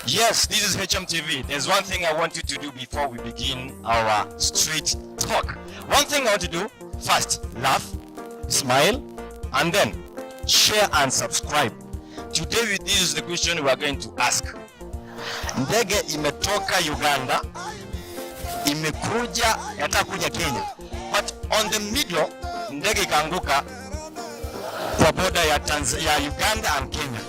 Yes, this is HMTV. There's one thing I want you to do before we begin our street talk. One thing I want to do first, laugh, smile, and then share and subscribe. Today, this is the question we are going to ask. Ndege imetoka Uganda, imekuja, yataka kuja Kenya, but on the middle, ndege ikaanguka kwa border ya Uganda and Kenya.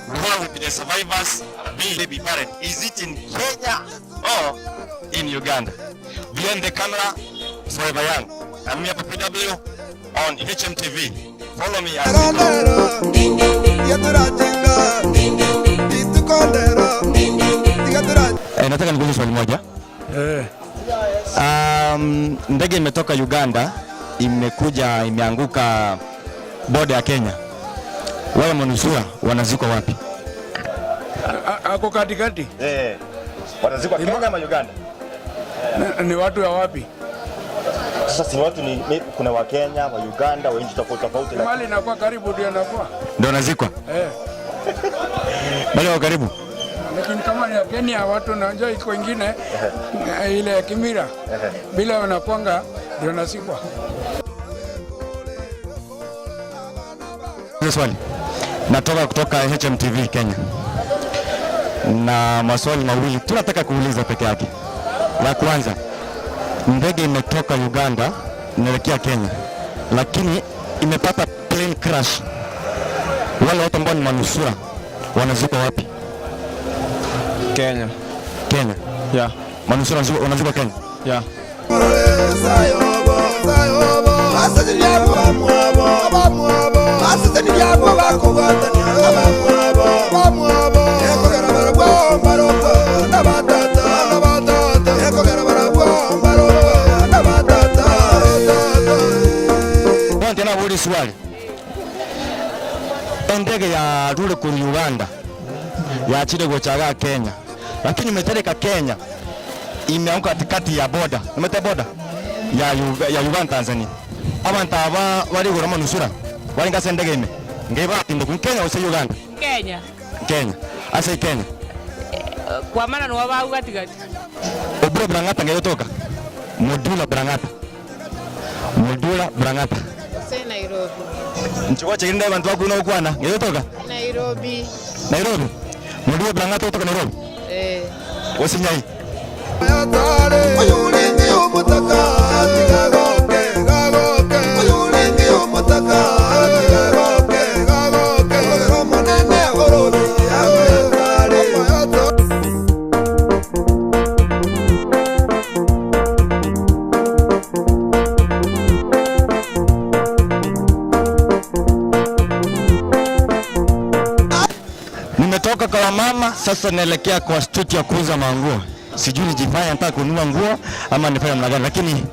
Where will the survivors be buried? Is it in Kenya or in Uganda? Behind the camera, Forever Young. I'm here for PW on HMTV. Follow me as we go. Nataka nikuulize swali moja. Eh. Ndege imetoka Uganda, imekuja, imeanguka border ya Kenya. Wale manusura wanazikwa wapi? Ako katikati. Eh, wanazikwa Kenya ama Uganda? Ni watu ya wapi? Sasa si watu ni kuna wa Kenya, wa Uganda, wa nchi tofauti tofauti. Mali inakuwa karibu ndio inakuwa. Ndio wanazikwa. Eh. Wale wa karibu. Lakini kama ni ya Kenya, watu najua iko wengine, ile ya kimila bila wanakwanga ndio nazikwa. Hiyo swali. Natoka kutoka HMTV Kenya. Na maswali mawili tunataka kuuliza peke yake. La kwanza, ndege imetoka Uganda inaelekea Kenya, lakini imepata plane crash. Wale watu ambao ni manusura wanazikwa wapi? Kenya. Kenya. Yeah. Manusura wanazikwa Kenya. Yeah. Tena buli swali. Endege ya rule ku Uganda yachire gochaga Kenya, lakini imetereka Kenya, imeanguka katikati ya boda, imete boda ya Uganda Tanzania. Abantu aba bari gura manusura bari ngase endege ime ngeba tindo ku Kenya ose Uganda? Kenya. Kenya ase Kenya. Kwa maana ni wabau katikati. Obro brangata ngeyotoka Mudula brangata Mudula brangata. Se Nairobi. Nchikwa chirinda abantu bakuna okwana ngeyotoka Nairobi. Nairobi. Mudula brangata otoka Nairobi. Eh. Osinyai. Nimetoka kwa mama, sasa naelekea kwa street ya kuuza manguo. Sijui nijifanye nataka kununua nguo ama nifanye namna gani, lakini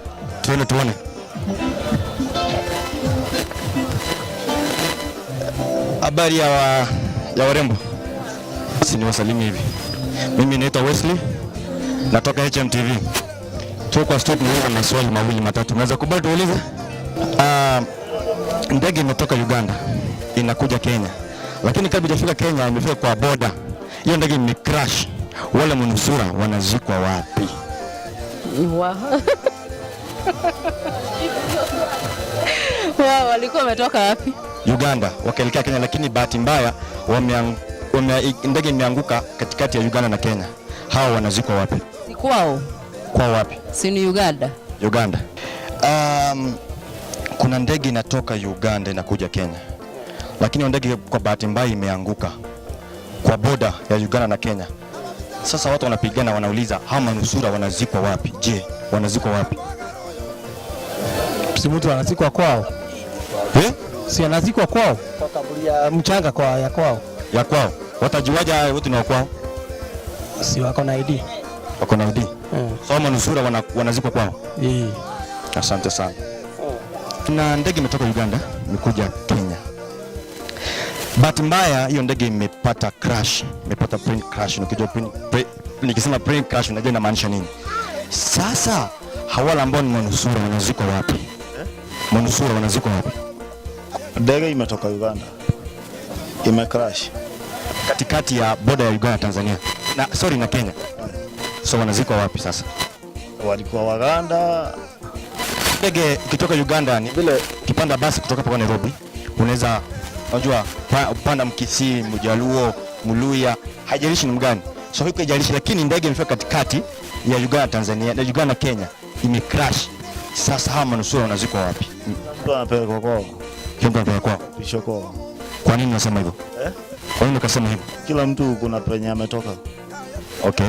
tuone tuone. Habari ya warembo, si niwasalimi hivi. Mimi naitwa Wesley, natoka HMTV. Tuko kwa street, niulize maswali mawili matatu. Unaweza kubali tuulize? Ndege imetoka Uganda inakuja Kenya, lakini kabla hajafika Kenya imefika kwa border. Hiyo ndege imecrash. Wale manusura wanazikwa wapi? Wao walikuwa wametoka wapi? Uganda wakaelekea Kenya, lakini bahati mbaya ndege imeanguka katikati ya Uganda na Kenya. Hawa wanazikwa wapi? Si kwao. Kwa wapi? Si ni Uganda. Uganda. Kuna ndege inatoka Uganda inakuja Kenya, lakini hiyo ndege kwa bahati mbaya imeanguka kwa boda ya Uganda na Kenya. Sasa watu wanapigana, wanauliza hawa manusura wanazikwa wapi? Je, wanazikwa wapi? Si mtu anazikwa kwao. Eh? Si anazikwa kwao? Kwa kaburi ya mchanga kwa ya kwao. Ya kwao. Watajuaje hao wote ni wa kwao? Si wako na ID. Wako na ID. So manusura wanazikwa kwao. Asante sana. Na ndege imetoka Uganda imekuja Kenya. Bahati mbaya hiyo ndege imepata crash, imepata plane crash. Nikijua nikisema plane crash unajua inamaanisha nini? Sasa hawala ambao ni manusura wanazikwa wapi? Manusura wanazikwa wapi? Ndege imetoka Uganda, imecrash katikati ya border ya Uganda na Tanzania. Na sorry, na Kenya. So wanazikwa wapi sasa? Walikuwa Waganda. Ndege ikitoka Uganda ni vile ukipanda basi kutoka hapa Nairobi, unaweza, unajua, panda Mkisii, Mjaluo, Mluya, haijalishi ni mgani. So huko haijalishi, lakini ndege imefika katikati ya Uganda Tanzania na Uganda Kenya imecrash. Sasa hawa manusura wanazikwa wapi? Mtu anapelekwa kwao. Kila mtu anapelekwa kwao. Pisho kwao. Kwa nini unasema hivyo? Eh? Kwa nini ukasema hivyo? Kila mtu kuna penye ametoka. Okay.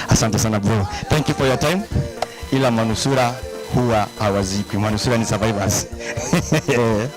Asante sana, bro. Thank you for your time. Ila manusura huwa hawazikwi. Manusura ni survivors. Thank you.